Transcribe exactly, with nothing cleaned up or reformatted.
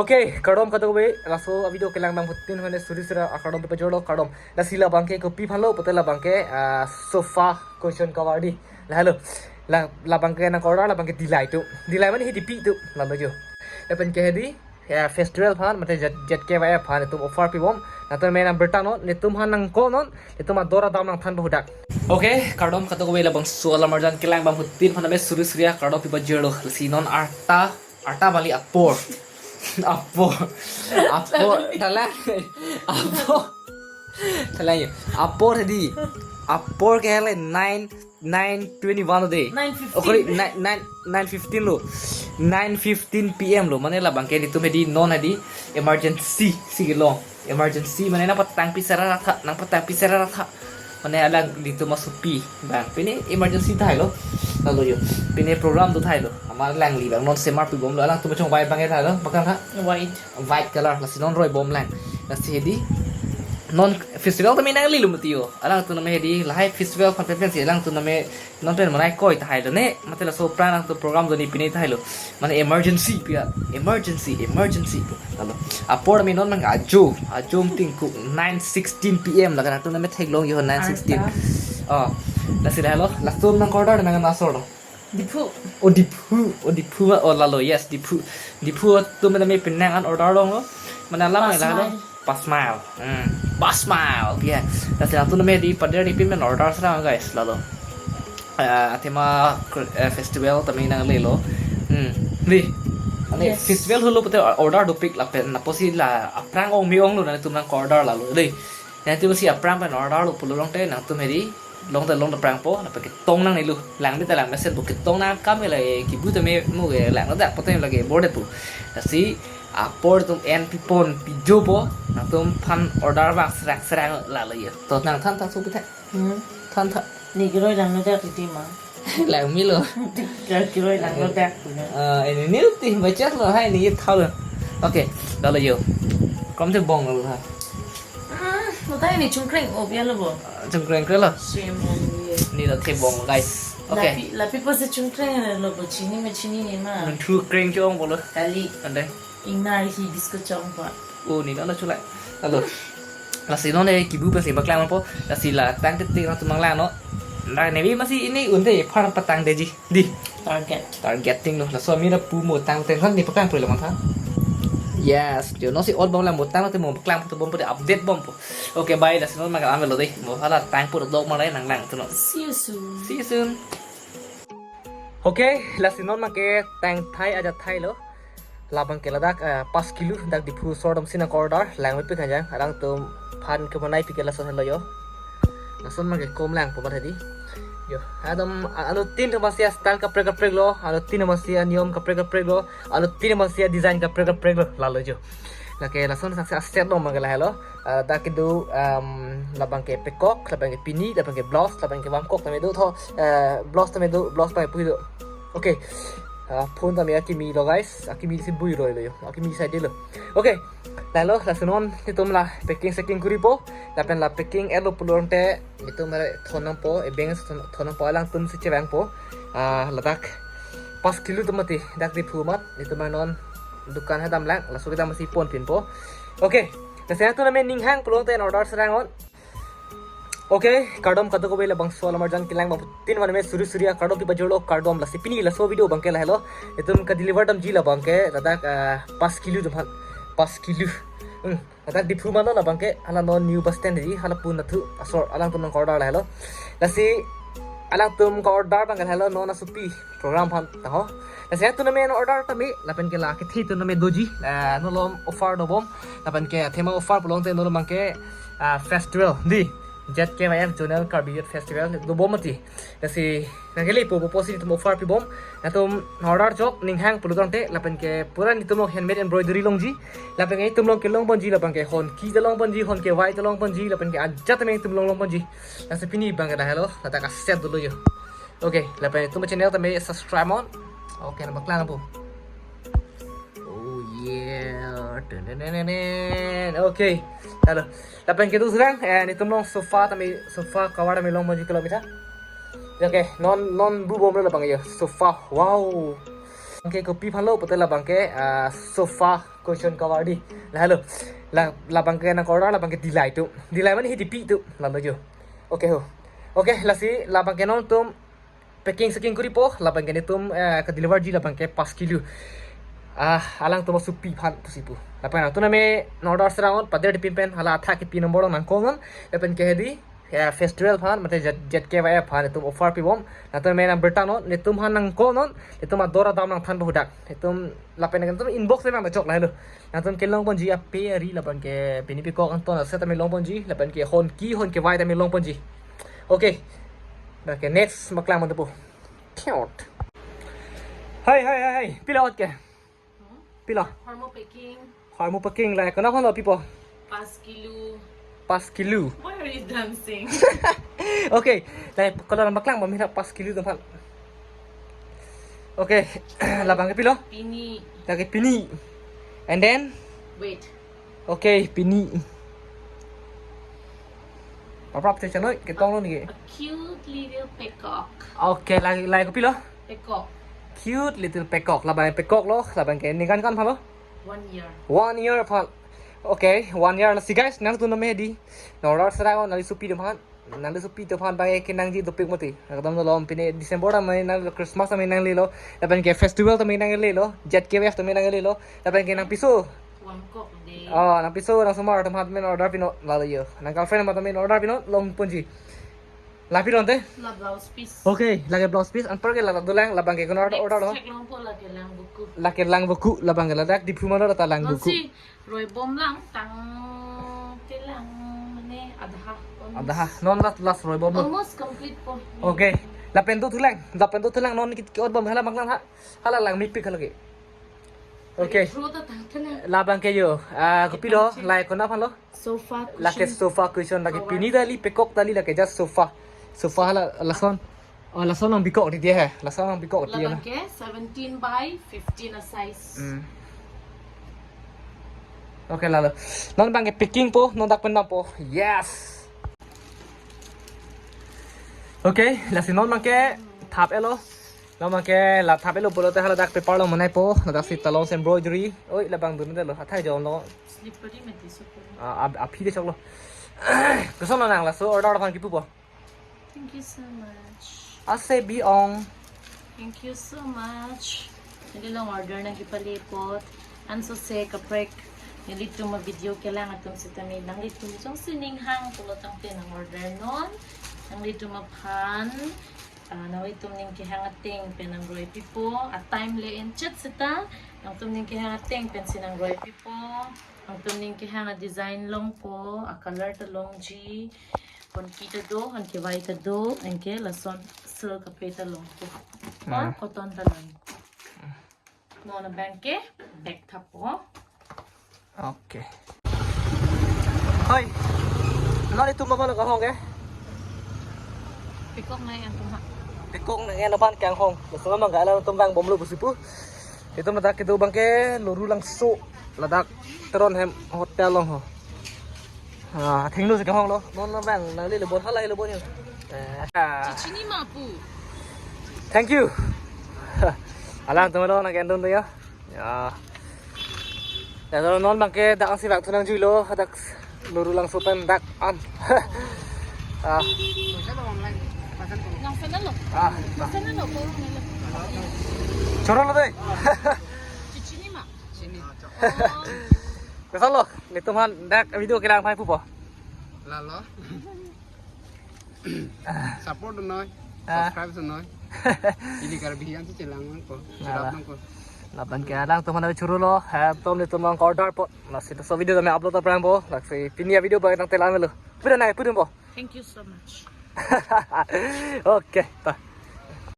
Okay, kardom kadokave, laso video kelang abangphutin mane suri suri akardom pajirlo, kardom. Lasi labangke kopi aphanlo, pulote labangke, ah, sofa cushion cover di. Lahelo. La, labangke nang order, labangke dilai tu. Dilai mane hidi pi tu. Lalo jo. Lapen ke hedi, ya, festival aphan, mate Z-, Z K Y F aphan, itum offer pibom. Nangtum me number tangnon, netum aphan nang call non, netum ador adam nangthan bohudak. Okay, kardom kadokave, labangso alam arjan kelang abangphutin aphan me suri suri akardom pajirlo. Lasi non arta, arta bali apor. Apor. Apor, dalang. Apor. Dalang yo. Apor hedi. Apor ke hele nine, nine twenty-one de. Nine fifteen. Oh, kali, nine, nine, nine fifteen lo. Nine fifteen P M lo. Mane labangke netum hedi non hedi emergency si kelong. Emergency mane nangpatang pi sera ratha, nangpatang pi sera ratha. Mane alanglitum asopi abang. Pine emergency thailo. Lalo jo. Pine program do thailo. Amat alangli abang non semar pibomlo, alangtum chongvai abang thailo. Pakang tha. White. White color, lasi non roibomlang. Lasi hedi. Non festival tame nanglelo mati yo. Alangtum name hedi, lahai festival aphan pen pensi alangtum name non pen manai koi thailo ne. Mate laso aphrang nangtum program do ni pine thailo. Mane emergency pia. Emergency, emergency pu. Lalo. Apor me non mang ajo, ajo tingkuk nine sixteen P M laga nangtum name theklong yo nine sixteen. Arta. Oh. Lasi lahelo, latum nang order nang asor lo. Diphu. Oh, Diphu. Oh, Diphu. Oh, lalo. Yes, Diphu. Diphu atum name penang an order longlo. Mane alam Pas lahelo. Mile. Pas Mile. Hmm. Pas Mile. Ya. Lasi latum name di pader di pin men order sera, guys. Lalo. Eh, athema kr-, eh, festival tame nanglelo. Hmm. Di. Ane Yes. festival holo pulote order dopik lapen. Apotsi la aphrang ong me-onglo, nangtum nang order lalo. Di. Nangtum si aphrang pen order lo pulo longte nangtum hedi. Longte longte prangpo, lapen ketong nangnelo. Langdet ta lang mesen po, ketong nangkam ke lake kibu tame mo ke lang dak pote lake bor det po. Lasi apor atum en pipon pijopo, nangtum aphan order abang serang serang lalo yo. To nangthan tha sopi tha. Hmm. Than tha. Ne keroi langno dak titi ma. Lang melo. Dak keroi langno dak punya. Ah, ini new ti baca lo, hai ni thalo. Okay, lalo yo. Kom te bong lo ha. Hmm, lo ta ini chungkreng, oh, biar lo bo. Ah, chungkreng kre lo. Shame on you. Ne lo the bong, guys. Okay. Lapi, lapi pusi chungkreng lo bo, chini ma chini ne ma. Mun thu kreng chong bo lo. Kali. Ande. Ingnar hi biscuit chong pa. Oh, ne lo chulai. Lalo. Lasi non ne kibu pensi paklang po. Lasi la tang tik tik nangtum nanglang non. Nang ne bi masi ini unte apor patang detji. Di. Target. Targeting lo. Laso mira pu mo tang teng han ne paklang po lo mantha. Yes, jo non si ot bomlang, mo tang te mo paklang to bompo de update bompo. Okay, bye. Lasi non mang amelo de. Mo hala tang po dok mang nanglangthu non. See you soon. See you soon. Okay, lasi non mang ketang thai aja thailo. Labangke ladak, eh, pas kilo dak Diphu sordom si nang order, lang mepik hanjang, alangtum aphan kemanai pike lason helo yo. Lason mang ke kom lang po mat hedi. Yo, adam, a-, anuttin atum masi a-style kaprek kaprek lo, anuttin atum masi aniyom kaprek kaprek lo, anuttin atum masi a-design kaprek kaprek lo, lalo jo. Lake lason saksi aset lo mang ke lahelo. Ah, dak kedo, um, labangke pekok, labangke pini, labangke blouse, labangke vamkok tame do tho, eh, blouse tame do, blouse abang pu do. Okay. Ah, phone tame akimi lo, guys. Akimi si bui roi lo yo. Akimi side lo. Okay. Lalo, lasi non netum la packing seking kuri po. Lapen la packing et lo pulo tangte netum la thon nangpo, e bank thon, thon nangpo, alangtum si chevang po. Ah, ladak pas kilo atum mati, dak Diphu amat, netum non dukan ha damlang, laso kedam si pon pin po. Okay, lasi nangtum name ning hang pulo tangte order serang non. Okay, kardom kadokave, labangso alam arjan kelang abangphutin aphan me suri suri akardom pajirlo, kardom. Lasi pini laso video abangke lahelo. Netum ka deliver damji labangke, ladak, ah, pas kilo atum aphan. Pas kilo. Hmm. Ladak Diphu ma non abangke, hala non new bus stand di, hala pu nathu asor, alangtum nang order lahelo. Lasi alangtum ka order abangke lahelo, non asopi program aphan ta ho. Lasi nangtum name order tame, lapen ke la kethe atum name doji, ah, non malom offer dobom, lapen ke athema offer pulo tangte non abangke, ah, festival di, Z K Y F Zonal Karbi Youth Festival dobom mati. Lasi nangkele po po si netum offer pibom. Nangtum order chok ning hang pulo tangte, lapen ke pura netum along handmade embroidery longji. Lapen ke netum along kelong ponji, labangke hon ki ta long ponji, hon kevai ta long ponji, lapen ke ajat tame netum along long ponji. Lasi pini abangke lahelo, ladak aset dolo yo. Okay, lapen netum channel tame subscribe non. Okay, nang paklang po. Oh yeah. Dun, dun, dun, dun, dun. Okay. Halo. Lapen kedo serang, eh, netum along sofa tame, sofa cover tame long ponji kilo mita. Okay, non, non bu bomlo labang yo. Sofa. Wow. Ke kopi aphanlo pulote labang ke, ah, sofa cushion cover di. Lahelo. La, labang ke nang order labang ke Dilai atum. Dilai mane Hidipi atum. Lalo jo. Okay ho. Okay, lasi labang ke non atum packing seking kuripo, labang ke netum, eh, ke deliver ji labang ke pas kilo. Ah, alangtum asopi aphan pusi pu. Lapen nangtum name order sera on, pader di pin pen, hala athak kepi number nang call non, lapen ke hedi, ya, festival aphan, mate Z-, Z K Y F aphan, netum offer pibom. Nangtum name nang birta non, netum aphan nang call non, netum ador adam nang than bohudak. Netum lapen netum inbox le nang chok lahelo. Nangtum kelong ponji ape ari labang ke pini pekok anton aset tame long ponji, lapen ke hon ki hon kevai tame long ponji. Okay. Dak ke next maklang mon tepo. Cute. Hai, hai, hai, hai. Pilo ot ke? Pilo? Hormu packing. Hormu packing la, konat aphanlo pipo? Pas kilo. Pas kilo. Why are you dancing? Okay. La, kalau maklang bom hira pas kilo atum aphan. Okay. Labang ke pilo? Pini. Dak ke pini. And then? Wait. Okay, pini. Paprap che chanoi, ketong lo neke. A cute little peacock. Okay, la, la kopilo? Peacock. Cute little peacock. Labang peacock lo, labang ke ningkan ko-an aphanlo? One year. One year aphan. Okay, one year lasi guys, nangtum name hedi. Nang order sera ko, nangli asopi atum aphan. Nangli asopi atum aphan bang ke nangji dopik mati. Ekdom dolom pine December tame nang Christmas tame nanglelo. Lapen ke festival tame nanglelo. Z K Y F tame nanglelo. Lapen ke nangpiso. Wangkok de. Oh, nangpiso nangsomar atum aphan order pinon lalo jo. Nang girlfriend aphan order pinon long ponji. La pinon te? La blouse piece. Okay, lake blouse piece. Anpar ke la dolang labang ke konat order lo. Check longpo lake lang buku. Lake lang buku labang ke ladak Diphu mano ta lang buku. Nonsi roi bom lang tang telang mane adha. Almost. Adha. Non last, last roi bomlo. Almost complete po. Okay. Lapen dothulang, lapen dothulang non kit ke-ot bom hala maklang ha. Hala lang mepik hala ke. Okay. Throw ta tang telang. Labang ke jo. Ah, kopilo, la konat aphanlo? Sofa cushion. Lake sofa cushion lake cover. Pini dali peacock dali lake just sofa. Sofa la lason. Oh, lason nang peacock di dia he. Lason nang peacock di dia na. Labang ke seventeen by fifteen a size. Hmm. Okay, lalo. Non bang ke packing po, non dak pen dampo. Yes. Okay, lasi non bang ke thap-et lo. Non bang ke la thap-et lo pulote hala dak paper lo monai po, ladak si talons embroidery. Oi, labang dun de lo, athai jon lo. Slippery mati super. Ah, ap-, aphi de chok lo. Koson lo nang laso order aphan kipu po? Thank you so much. Ase bi ong. Thank you so much. Neli along order nangkepale apot. Ansose kaprek. Nelitum avideo kelang atum sitame nanglitum jongsi ning hang pulo tangte nang order non. Nanglitum aphan, ah, nanglitum ning kehang ateng pen nangroi pipo. Atime le-en chet seta. Nangtum ning kehang ateng pensi nangroi pipo. Nangtum ning kehang adesign longpo. Acolor ta longji. Hon ki ta do, hon kevai ta do, anke lason silk kape ta longpo. Or cotton ta long. Non abang ke bag thappo. Okay. Hoi. Non itum mama lo kanghong ke? Peacock nang-en atum ha. Peacock nang-en atum kanghong. Laso mama ga alangtum vang bomlo pusi pu. Itum ladak kedo abang ke Lorulangso. Ladak Teron hem hotel along ho. Ah, thengno si kanghong lo. Non non bang, nanglelo bon hala helo bon yo. Eh. Chechini ma pu. Thank you. Alangtum lo nang kendun ya. Ya. Ya, non non bang ke dak si vak thu nangjuilo, dak Lorulangso pen dak an. Ah. Nang sana lo. Ah. Nang sana lo ko. Choro lo dei. Chechini ma. Chini. Koson lo, netum aphan dak video kelang phai pupo. Lalo. Support noi, ah, subscribe noi. Ili Karbi ansi chelang nangpo, lalo, cherap nangpo. Labang ke alangtum aphan choro lo, ha, tom netum nang order po. Lasi laso video tame upload aphrang po. Lasi pini avideo bang tangte la-an lo. Pura nai, pura po. Thank you so much. Okay, ta.